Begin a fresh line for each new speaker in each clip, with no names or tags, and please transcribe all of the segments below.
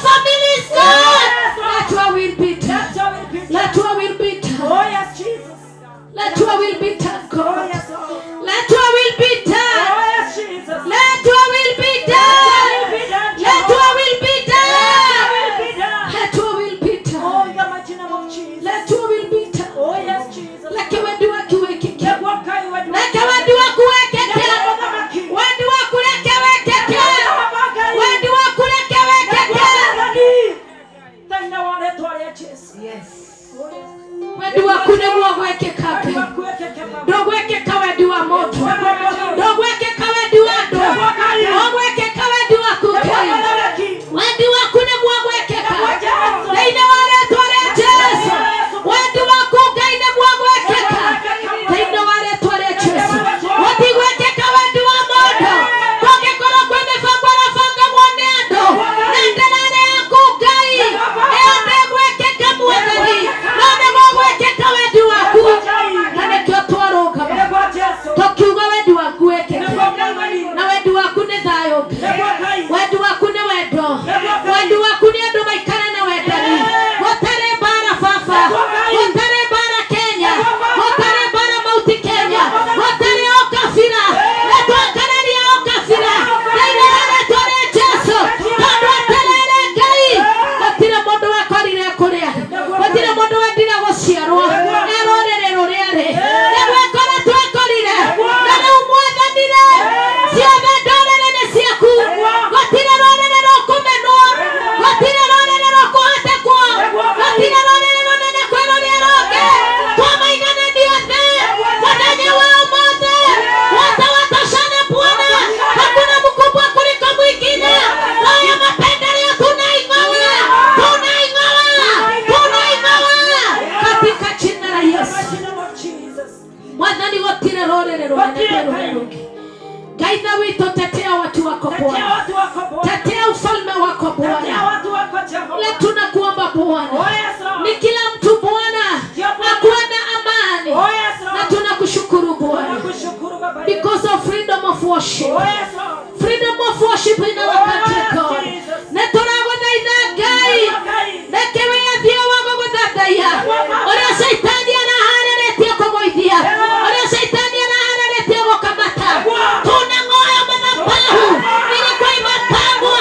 families, God. Let your will be done. Let your will be done.
Oh yes, Jesus.
Let your will be done,
Oh
God.
yes, Lord.
Let your will be done.
Oh yes, Jesus.
Let your will be done. Let your will be done. Let your will be
Oh,
done.
in the mighty name of Jesus.
Let your will be done.
Oh yes, Jesus.
Reke wendi waku wĩkĩke.
Reke
Reke wendi waku wĩkĩke. Wendi waku reke wĩkĩke. Wendi waku reke wĩkĩke.
Yes.
Wendi waku nĩguo gwĩkĩka Ngai. Ndũgwĩkĩka wendi wa mũndũ. Ndũgwĩkĩka wendi wa andũ. Ũgwĩkĩka wendi waku Ngai. Wendi waku nĩguo gwĩkĩka. Thĩinĩ wa rĩtwa rĩa Jesu. Wendi waku Ngai nĩguo gwĩkĩka. Thĩinĩ wa rĩtwa rĩa Jesu. Gũtigwĩkĩka wendi wa mũndũ. Kũngĩkorwo kwĩ mĩbango ĩrabangagwo nĩ andũ. Na ndĩrarĩ yaku Ngai. Ĩyo ndĩgwĩkĩka Mwathani. No nĩguo gwĩkĩka wendi waku. Na nĩkĩo twarũgama. Tũkiuga wendi waku wĩkĩke. Na wendi waku nĩ thayũ Ngai. Wendi waku nĩ wendo. Wendi waku nĩ andũ maikare na wendani. Gũtarĩ mbara baba. Gũtarĩ mbara Kenya. Gũtarĩ mbara Mount Kenya. Gũtarĩ ũkabira. Nĩ twakararia ũkabira. Thĩinĩ wa rĩtwa rĩa Jesu. Tondũ atĩrĩrĩ Ngai. Gũtirĩ mũndũ wekorire kũrĩa. Gũtirĩ mũndũ wendire gũciarwo. Nĩ rũrĩrĩ rũrĩa rĩ. Nĩ gwĩkora twekorire. Na rĩu Mwathani rĩ. Ciothe ndũrĩrĩ nĩ ciaku. Gũtirĩ rũrĩrĩ rũkũmenwo. Gũtirĩ rũrĩrĩ rũkũhatĩkwo. Gũtirĩ rũrĩrĩ rũnene kwĩ rũrĩa rũngĩ. Twamaiganania thĩ. Mũthenya wa ũmũthĩ. Wote watoshane Bwana. Hakuna mkubwa kuliko mwingine. Roho ya mapendeleo tunaing'oa. Tunaing'oa. Tunaing'oa. Katika jina la Yesu. Mwathani gũtirĩ rũrĩrĩ rũnene kwĩ rũrĩa rũngĩ. Ngai Ithe witũ tetea watu wako Bwana. Tetea ufalme wako Bwana. Le tunakuomba Bwana. Ni kila mtu Bwana akuwe na amani. Na tunakushukuru Bwana. Because of freedom of worship. Freedom of worship in our country, God. Nĩ tũragũthaitha Ngai. Reke wĩyathie wa gũgũthathaiya. Ũrĩa caitani araharĩrĩtie kũgũithia. Ũrĩa caitani araharĩrĩtie gũkamata. Tunang'oa madhabahu ilikuwa imepangwa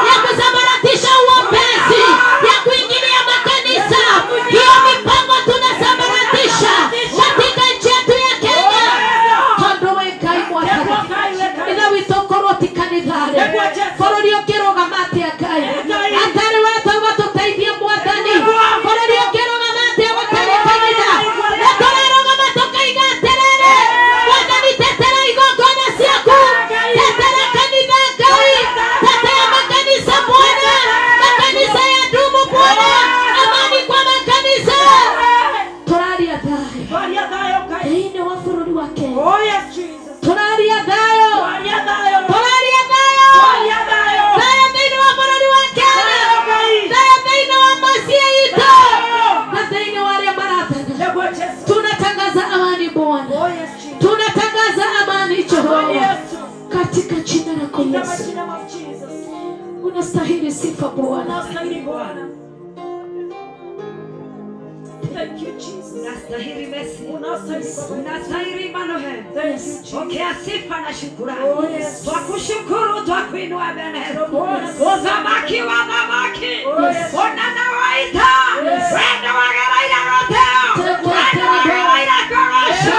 ya kusambaratisha uombezi, ya kuingilia makanisa. Hiyo mipango tunasambaratisha katika nchi yetu ya Kenya. Tondũ wĩ Ngai Mwathani. Ithe witũ korwo ti kanitha-rĩ, bũrũri ũngĩrũgama atĩa Ngai? Atarĩ we twauga tũteithie Mwathani. Bũrũri ũngĩrũgama atĩa gũtarĩ kanitha? Nĩ tũrarũgama tũkaiga atĩrĩrĩ, Mwathani tetera igongona ciaku, tetera kanitha Ngai, tetea makanisa Bwana, makanisa ya dumu Bwana, amani kwa makanisa. Tũraria thayũ thĩinĩ wa bũrũri wa Kenya.
Oh yes, Jesus.
Tũraria thayũ. Tũraria thayũ. Thayũ thĩinĩ wa bũrũri wa Kenya. Thayũ thĩinĩ wa mĩciĩ itũ. Na thĩinĩ wa arĩa marathana. Tunatangaza amani Bwana.
Oh yes, Jesus.
Tunatangaza amani Jehova.
Yesu.
Katika jina lako
In the
Yesu.
mighty name of Jesus.
Unastahili sifa Bwana.
Unastahili Bwana. Thank you, Jesus.
Unastahili Messi.
Unastahili Baba.
Unastahili Emmanuel.
Thank you, Jesus.
Pokea sifa na shukurani.
Oh, yes.
Twakushukuru, twakuinua mbele.
Bwana.
Uthamaki wa thamaki.
Oh, yes.
Onana waita.
Yes.
Wendo wageraira roteo. Wendo wageraira korosho.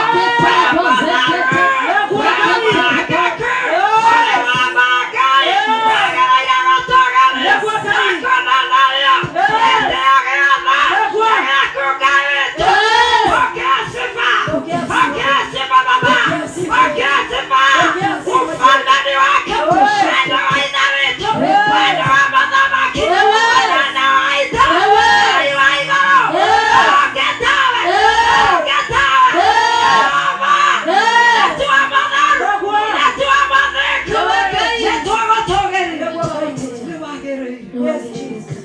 Yes, Jesus.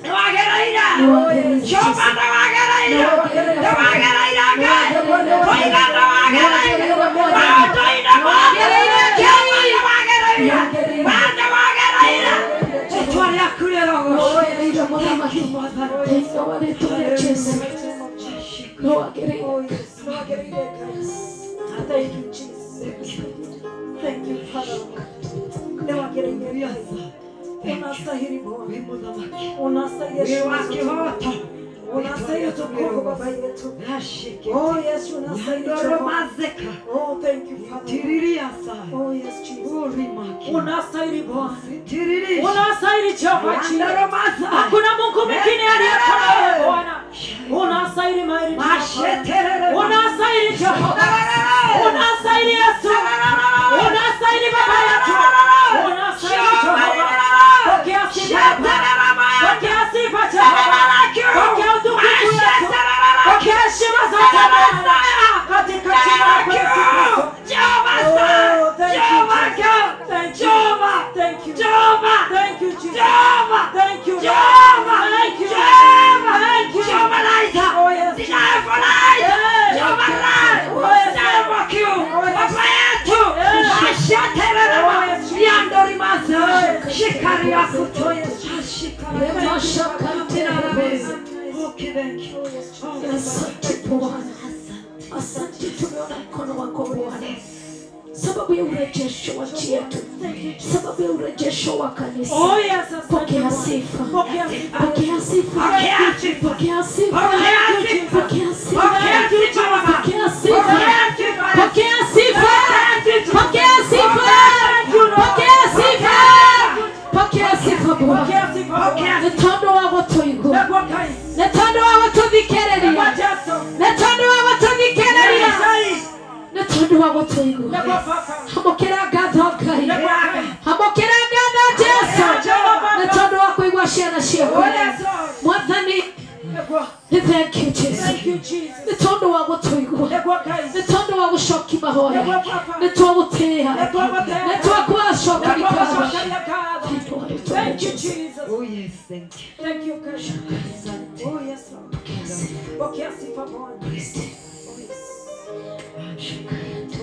Thĩinĩ wa rĩĩtwa rĩa Jesu. Nĩ wagĩrĩire.
Thank you, Jesus. Thank you, Father. Unastahili Bwana. Unastahili heshima zote. Unastahili utukufu Baba yetu. Oh yes, unastahili Jehova. Oh, thank you, Father. Oh yes, Jesus. Unastahili Bwana. Unastahili Jehova. Hakuna Mungu mwingine aliye kama wewe Bwana. Unastahili mairi. Unastahili Jehova. Unastahili Yesu. Unastahili Baba yetu. Unastahili Jehova. Pokea sifa. Pokea sifa Jehova. Pokea utukufu wetu. Pokea heshima zote Bwana. Katika jina la Yesu Kristo. Oh, thank you, Jesus. Thank you. Thank you. Thank you, Jesus. Thank you. Thank you. Thank you. Oh, yes.
Asante Bwana. Asante, tumeona mkono wako Bwana. Sababu ya urejesho wa nchi yetu, sababu ya urejesho wa kanisa.
Oh yes, asante
Pokea
Bwana.
sifa.
Pokea sifa.
Pokea sifa. Pokea sifa. Pokea sifa. Pokea sifa. Pokea sifa. Pokea sifa. Pokea sifa. Pokea sifa Bwana.
Pokea sifa Bwana.
Nĩ tondũ wa gũtũigua.
Nĩguo Ngai.
Nĩ tondũ wa gũtũthikĩrĩria.
Nĩguo Jesu.
Nĩ tondũ wa gũtũthikĩrĩria.
Ngai.
Nĩ tondũ wa gũtũigua.
Nĩguo Baba.
Amũkĩra ngatho Ngai.
Nĩguo Ngai.
Amũkĩra ngatho Jesu. Nĩ tondũ wa kũigua ciana ciaku.
Oh yes, Lord.
Mwathani,
Nĩguo.
nĩ thank you Jesu.
Thank you, Jesus.
Nĩ tondũ wa gũtũigua.
Nĩguo Ngai.
Nĩ tondũ wa gũcokia mahoya.
Nĩguo Baba.
Nĩ twagũtĩĩa.
Nĩguo gũtĩĩa.
Nĩ twakũcokia
Nĩguo
ngatho.
gũcokeria ngatho. Thank you, Jesus.
Oh yes, thank you.
Thank you, God. Oh yes, Lord. Pokea sifa Bwana. Oh yes.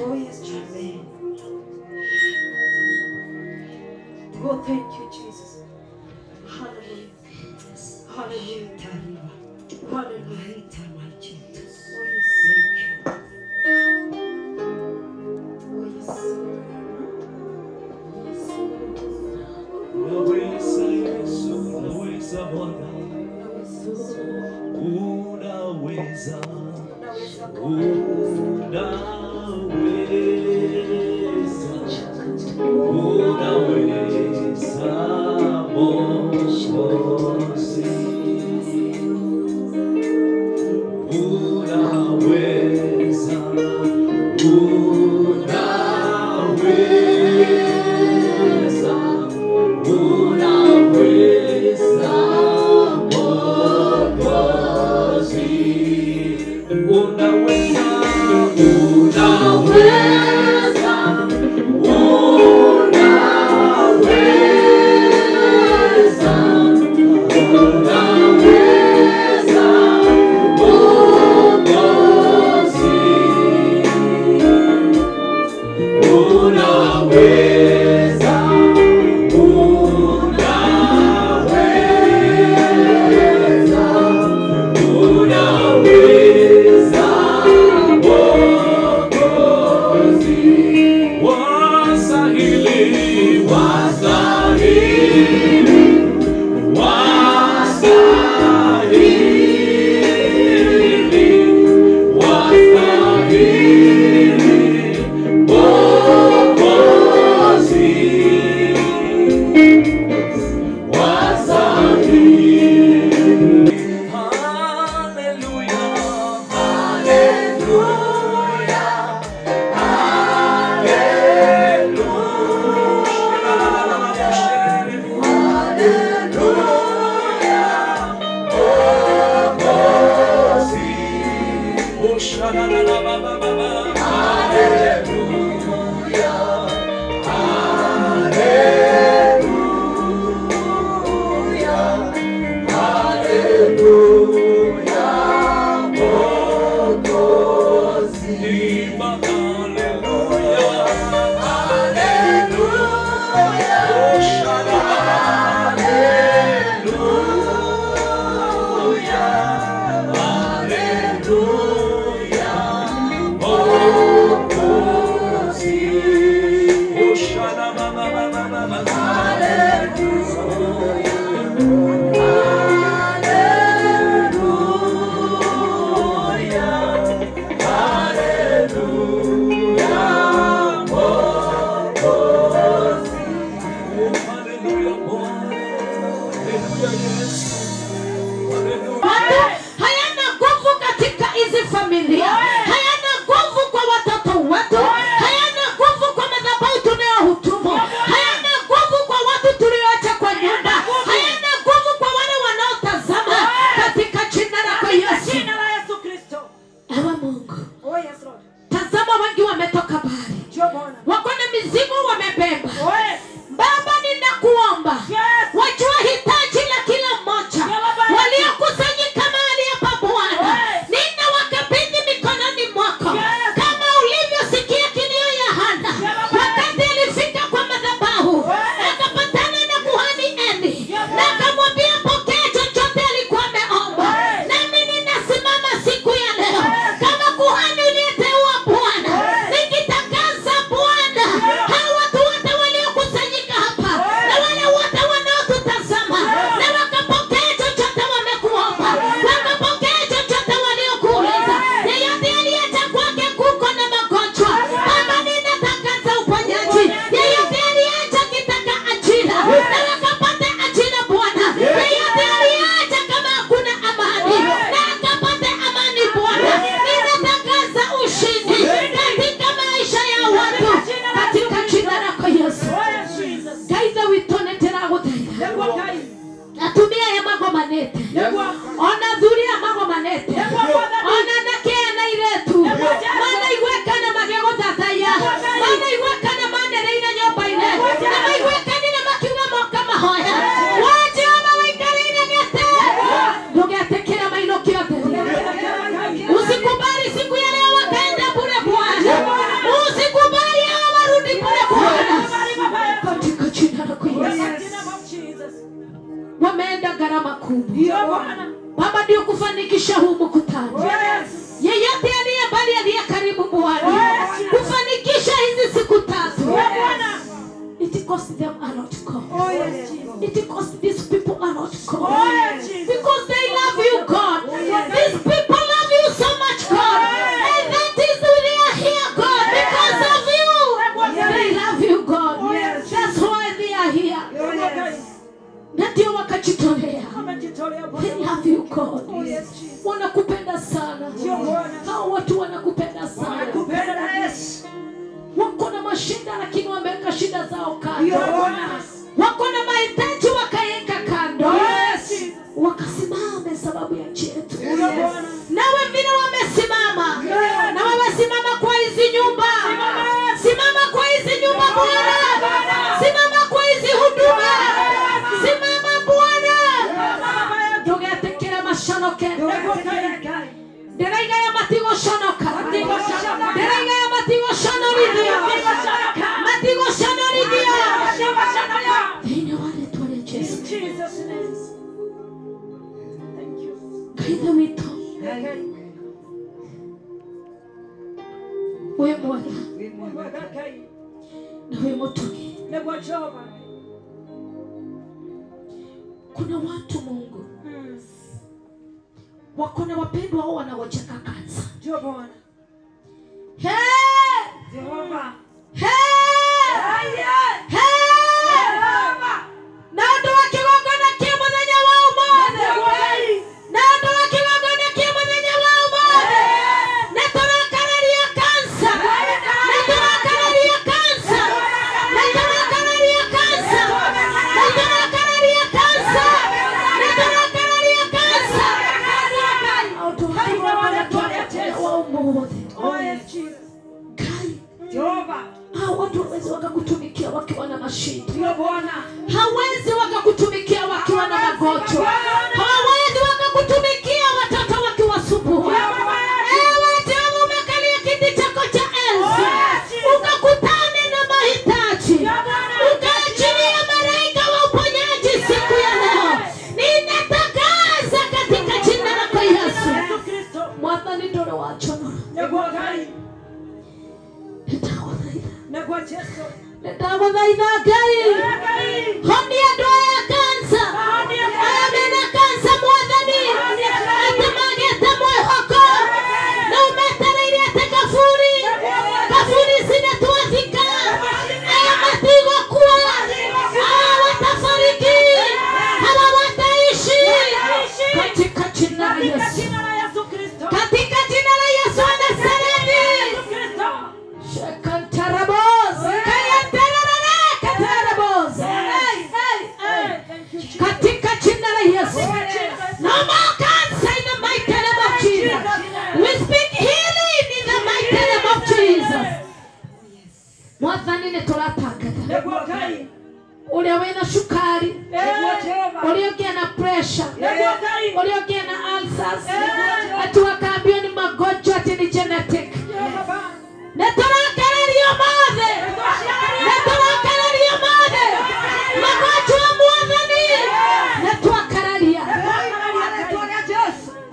Oh yes, Jesus. Oh, thank you, Jesus. Hallelujah. Hallelujah. Hallelujah. Oh yes.
Thank you.
Oh yes.
Unaweza Yesu, unaweza Bwana, unaweza, unaweza, unaweza Mwokozi, unaweza, unaweza, unaweza Mwokozi, unaweza, unaweza.
Watu hayana nguvu katika hizi familia, hayana nguvu kwa watoto wetu, hayana nguvu kwa madhabahu tunayohudumu, hayana nguvu kwa watu tulioacha kwa nyumba, hayana nguvu kwa wale wanaotazama, katika jina lako Yesu.
Jina la Yesu Kristo.
Ewe Mungu,
Oh yes Lord.
tazama wengi wametoka mbali,
Njoo Bwana.
wako na mizigo wamebeba.
Oh yes.
Baba, ninakuomba
Yes.
wajua hitaji la kila mmoja waliokusanyika mahali hapa Bwana, ninawakabidhi mikononi mwako, kama ulivyosikia kilio ya Hana wakati alifika kwa madhabahu akapatana na kuhani Eli na akamwambia pokea chochote alikuwa ameomba. Nami ninasimama siku ya leo kama kuhani uliyeteua Bwana, nikitangaza Bwana, hawa watu wote waliokusanyika hapa na wale wote wanaotutazama na wakapokea chochote wamekuomba, wakapokea chochote waliokuuliza. Yeyote aliyeacha kwake kuko na magonjwa, Baba, ninatangaza uponyaji. Yeyote aliyeacha kitaka ajira na wakapata ajira Bwana. Yeyote aliyeacha kama hakuna amani na akapata amani Bwana, ninatangaza ushindi katika maisha ya watu katika jina lako Yesu.
Oh yes Jesus.
Ngaithe witũ nĩ ndĩragũthaitha
Nĩguo Ngai.
atumia aya magomanĩte,
Nĩguo.
ona athuri aya magomanĩte,
Nĩguo Mwathani.
ona anake aya na airĩtu manaiguĩkana magĩgũthathaiya, manaiguĩkana manĩrĩire nyũmba-inĩ na maiguĩkanire makiuga moka mahoya. We Jehova waikarĩire gĩtĩ, ndũgetĩkĩre mainũkio theri. Usikubali siku ya leo wakaenda bure Bwana, usikubali hao warudi bure Bwana, katika jina lako Yesu.
In the name of Jesus.
Wameenda gharama kubwa
Njoo Bwana.
Baba, ndio kufanikisha huu mkutano.
Yes.
Yeyote aliye mbali, aliye karibu Bwana, kufanikisha hizi siku tatu,
Njoo Bwana.
it cost them a lot, God.
Oh yes Jesus.
It cost these people a lot, God.
Oh yes Jesus.
Because they love you, God. These people love you so much, God. And that is why they are here, God. Because of you. They love you, God. That's why they are here.
Nĩguo Ngai.
Na ndio wakajitolea.
Amejitolea
They
Bwana.
love you, God.
Oh yes Jesus.
Wanakupenda sana.
Njoo Bwana.
Hao watu wanakupenda sana.
Nakupenda Yesu.
Wako na mashida lakini wameweka shida zao kando.
Njoo Bwana.
Wako na mahitaji wakaweka kando.
Yes Jesus.
Wakasimame sababu ya nchi yetu.
Njoo Bwana.
Nawe vile wamesimama, na wewe simama kwa hizi nyumba, simama kwa hizi nyumba Bwana, simama kwa hizi huduma, simama Bwana. Ndũgetĩkĩre maconoke, ndĩraiga ya matigũconoka, ndĩraiga ya matigũconorithio, matigũconorithio thĩinĩ wa rĩtwa rĩa Jesũ.
In Jesus name. Thank you.
Ngai Ithe witũ wĩ mwega
Mwega Ngai.
na wĩ mũtugi.
Nĩguo Jehova.
Kuna watu Mungu wako na wapendwa wao wanaocheka kansa.
Njoo Bwana.
Hey!
Jehova.
Hey! Hey! Na ũndũ wa kĩgongona kĩa mũthenya wa ũmũthĩ, na ũndũ wa kĩgongona kĩa mũthenya wa ũmũthĩ, nĩ tũrakararia kansa, nĩ tũrakararia kansa, nĩ tũrakararia kansa, nĩ tũrakararia kansa, nĩ tũrakararia kansa. Na ũndũ wa kĩgongona kĩa mũthenya wa ũmũthĩ,
Oh yes Jesus.
Ngai,
Jehova.
hao watu hawezi wakakutumikia wakiwa na mashida.
Njoo Bwana.
Hawezi wakakutumikia wakiwa na magonjwa, hawezi wakakutumikia watoto wakiwasumbua. Ewe Jehova, umekalia kiti chako cha enzi, ukakutane na mahitaji, ukaachilia malaika wa uponyaji siku ya leo. Ninatangaza katika jina lako Yesu.
Yesu Kristo.
Mwathani ndũrĩ waconora,
Nĩguo Ngai.
nĩndagũthaitha,
Nĩguo Jesu.
nĩndagũthaitha Ngai.
Ngai.
Honia andũ aya kansa, aya mena kansa Mwathani, atĩ magĩte mwĩhoko na ũmetereire atĩ kaburi, kaburi zinatuathika, aya matigũkua, hawa watafariki, hawa wataishi. Ũrĩa ũngĩ ena ulcers. Ati wakaambiwa ni magonjwa ati ni genetic. Nĩ tũrakarario mothe. Nĩ tũrakarario mothe. Magonjwa mwathani. Nĩ twakararia.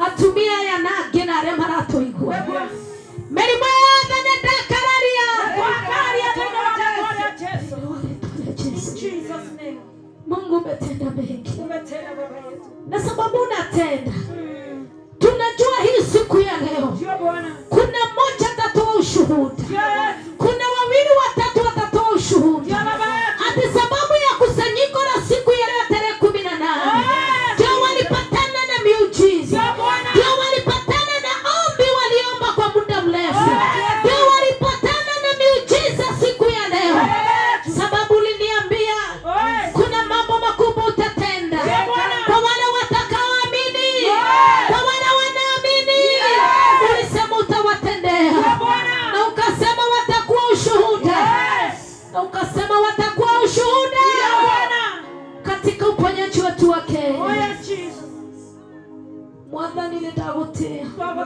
Atumia aya na angĩ na arĩa maratũigua. Mĩrimũ yothe nĩ ndakararia. Mungu umetenda mengi. Na sababu unatenda. Tunajua hii siku ya leo. Kuna mmoja atatoa ushuhuda. Kuna wawili watatu watatoa ushuhuda. Ati sababu ya kusanyiko la siku ya leo tarehe 18. Ndio walipatana na miujiza. Ndio walipatana na ombi waliomba kwa muda mrefu. Ndio walipatana na miujiza siku ya leo. Sababu uliniambia kuna mambo makubwa utatenda. Kwa wale watakaoamini. Kwa wale wanaamini. Ulisema utawatendea. Na ukasema watakuwa ushuhuda. Na ukasema watakuwa ushuhuda. Katika uponyaji wetu wake. Mwathani nĩndagũtĩĩa.
Baba.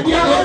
Every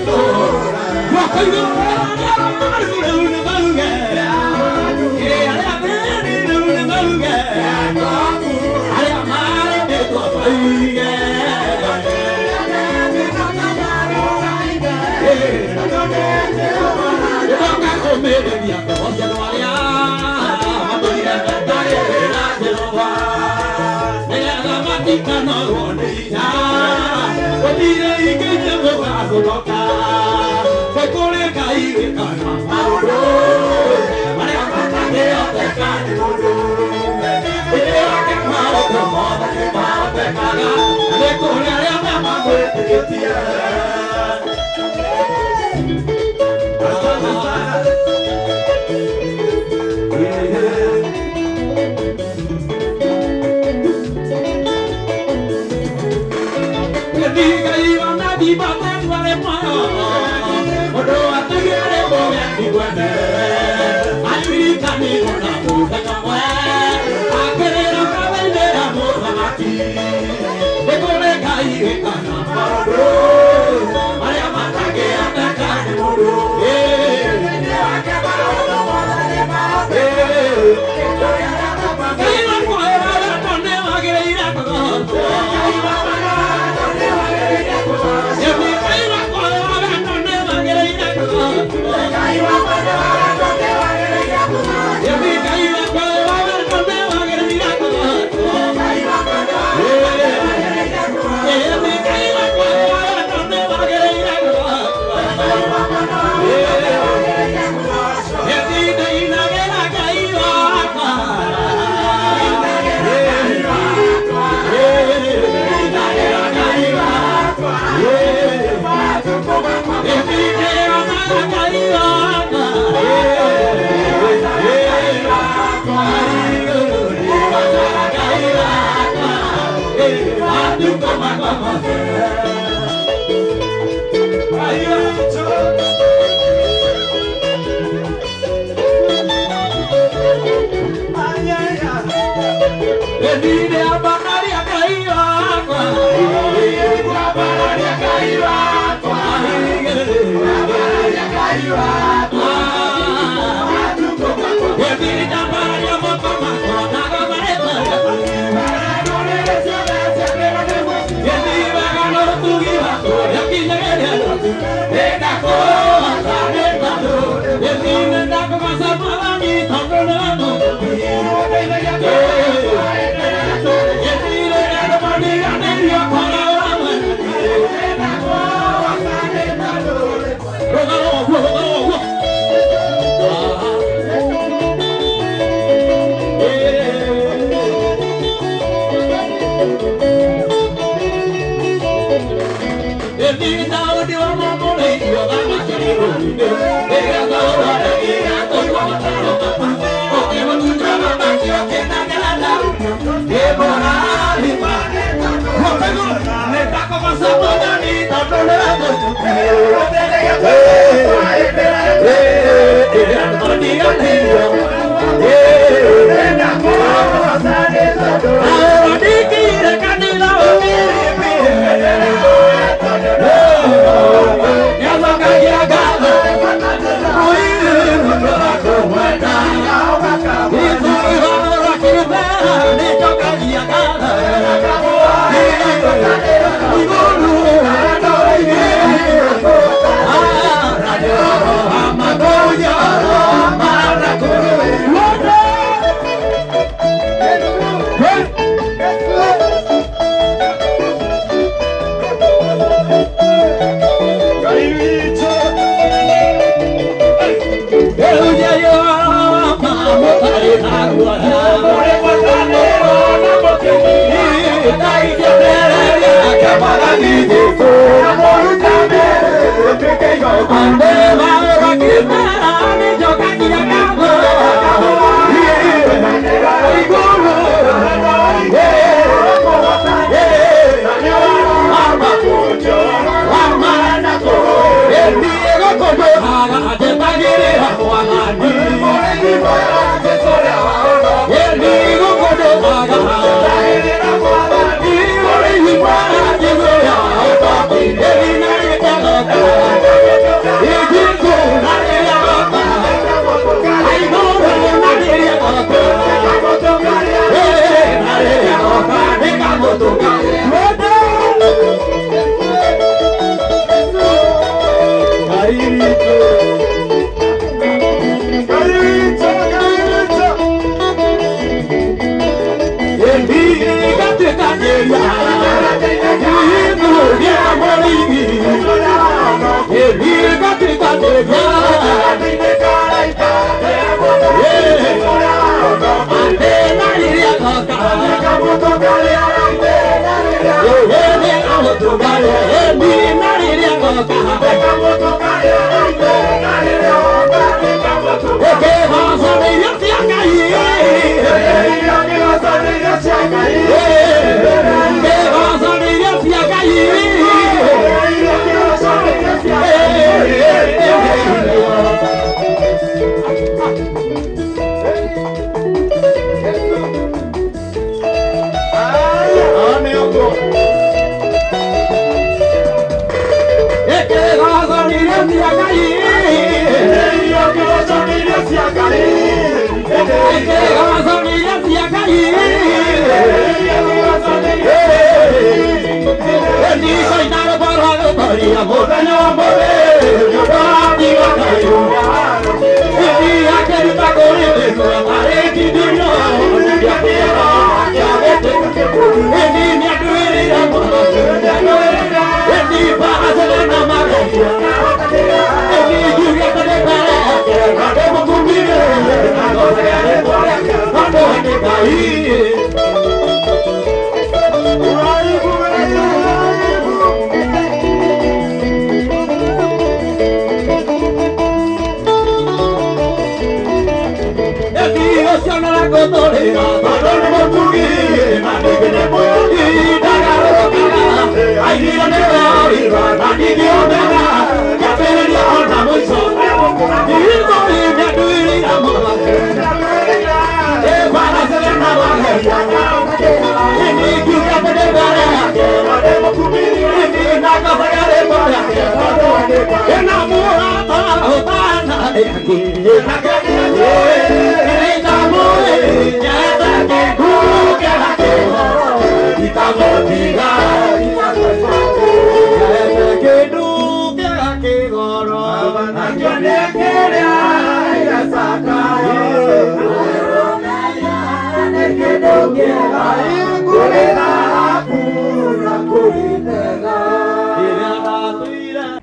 night.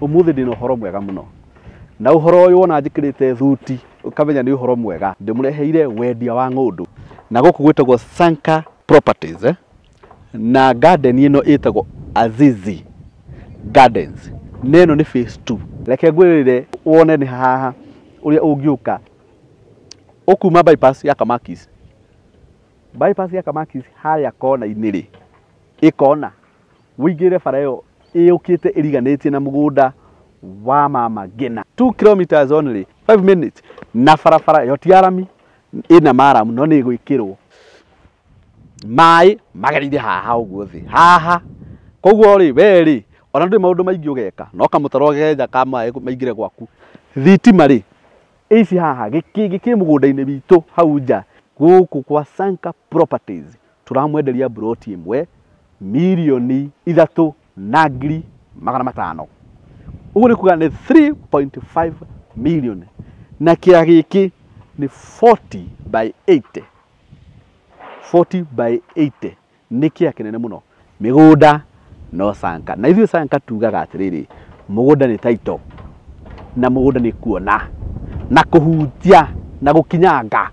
Umuthi ndina uhoro mwega muno na uhoro uyu wona njikirite thuti ukamenya ni uhoro mwega ndimureheire wendia wa ng'undu na guku gwitagwo Sanka Properties na garden ino itagwo Azizi Gardens neno ni phase 2 reke ngwirire wone ni haha uria ungiuka ukuma bypass ya Kamakis bypass ya Kamakis haria kona-inĩ rĩ ikona wĩingĩre bara ĩyo ĩũkĩte ĩriganĩtie na mũgũnda wa mama Ngina 2 kilometers only 5 minutes na barabara ĩyo ti arami ĩna maramu no nĩ ĩgwĩkĩrwo maĩ magereire haha ũguo thĩ haha koguo rĩ we rĩ ona ndũrĩ maũndũ maingĩ ũgeka no kamũtaro genja ka maĩ maingĩre gwaku thitima rĩ ici haha gĩkĩ mũgũnda-inĩ witũ hau nja gũkũ kwa Sanka Properties tũramwenderia broti ĩmwe milioni 3,500,000 ũguo nĩ kuga nĩ 3.5 million na kĩa gĩkĩ nĩ 40 by 80 40 by 80 nĩ kĩa kĩnene mũno mĩgũnda no Sanka na ithuĩ Sanka tugaga atĩrĩrĩ mũgũnda nĩ title na mũgũnda nĩ kuona na kũhutia na gũkinyanga